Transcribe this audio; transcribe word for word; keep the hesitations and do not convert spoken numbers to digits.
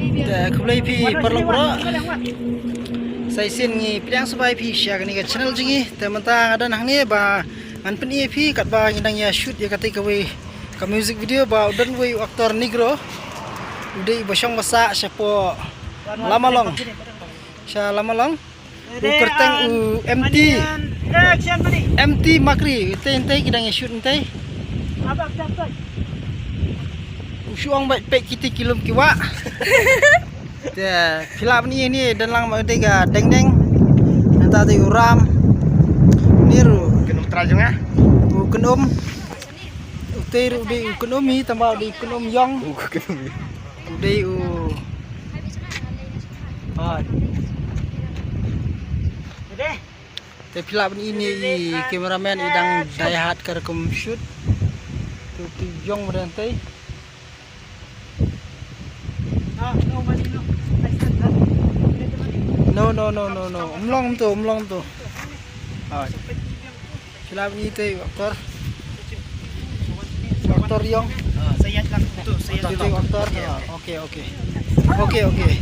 Te khublei phi paralok baroh. Sa shisien ngi pdiang sngewbha ïa phi sha kane ka channel jong ngi. Te mynta nga don hangne ba ngan pyni ïa phi katba ngi dang ïa shoot ïa kata kawei ka music video ba u don uwei u actor Negro. U dei ba shong ba sah shapoh Lamalong. Sha Lamalong. U kyrteng u M T. M T Makri, te te ki dang ïa shoot te. U shu ong ba peit kiti ki lum ki wah. Te phi lah ban ïohi, don lang ma u dei ka Deng Deng. Nangta dei u Ram. Ni ruh. Kynum trai jong nga. U Kynum. U te ruh dei u Kynum hi, tang ba u dei u Kynum ïong. U Kynum hi. U dei u. Ah. Te phi lah ban ïohi i cameraman i dang die hard ka rukom shoot. Tu tu jong ma dang tei. No, no, no, no, no. Um long to, um long to. Ah. Phi lah ban ïohi tei actor. Actor ïong. Ah, saya lang tu, saya tu actor. Ah, okay, okay. Okay, okay.